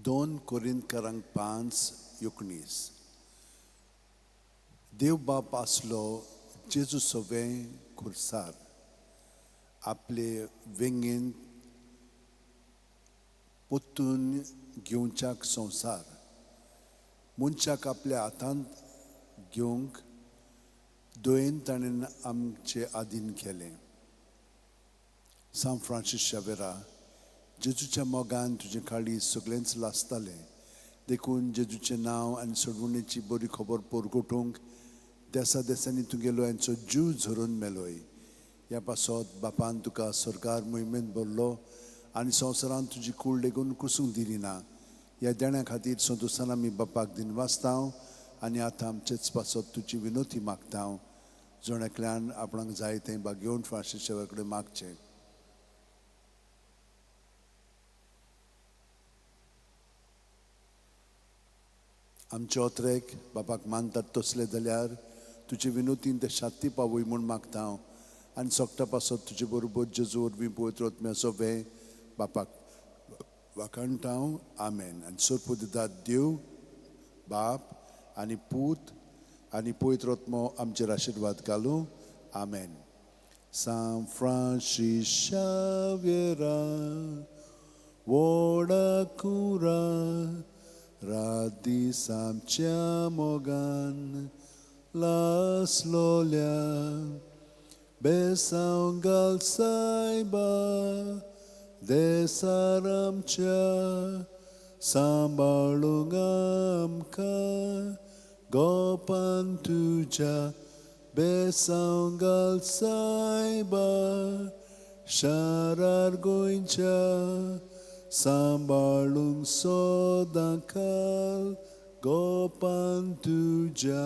2 कोरिंतकारांक 5:19. देव बाप आसलो जेजू सवें खुर्सार, आपले वेंगेंत पोत्तून घेवच्याक संवसार, मनशाक आपल्या हातांत घेवंक दयेन ताणें आमचे आदीन केलें. सांत फ्रांसीस शावेरा, जेजूच्या मोगान तुजें काळीज सगळेंच लासतालें, देखून जेजूचें नांव आनी सोडवणेची बरी खबर परगटूंक देसा देसांनी तुगेलो यांचो जीव झरोवन मेलोय. ह्या पासत बापान तुका सरकार मोहिमेंत भरलो आनी संवसारांत तुजी कूड लेगून कुसूंक दिली ना. ह्या देण्या खातीर संतोशान आमी बापाक दिनवासता आनी आतां आमचेच पासत तुजी विनोती मागता. जण एकल्यान आपणाक जाय तें भागेवन फ्रांसीस शावेरा कडेन मागचें. आमचे ओत्रेक बापाक मानतात तसले जाल्यार तुजे विनोतीन ते शांती पावय म्हूण मागता हांव आनी सोगटा पासत तुजे बरोबर जेजू वरवीं पवित्र आत्म्याचो वे बापाक वाखाणटा हांव. आमेन. आनी सोरपुदिदाद देव बाप आनी पूत आनी पवित्र आत्मो आमचेर आशिर्वाद घालूं. आमेन. सांत फ्रांसीस शावेरा व्हडा कुरा रात दीस आमच्या मोगान लासलोल्या, बेसांव घाल सायबा देसार आमच्या, सांबाळूंक आमकां गोपान तुज्या, बेसांव घाल सायबा शारार गोंयच्या, सांबाळूंक सदां काल गोपान तुज्या.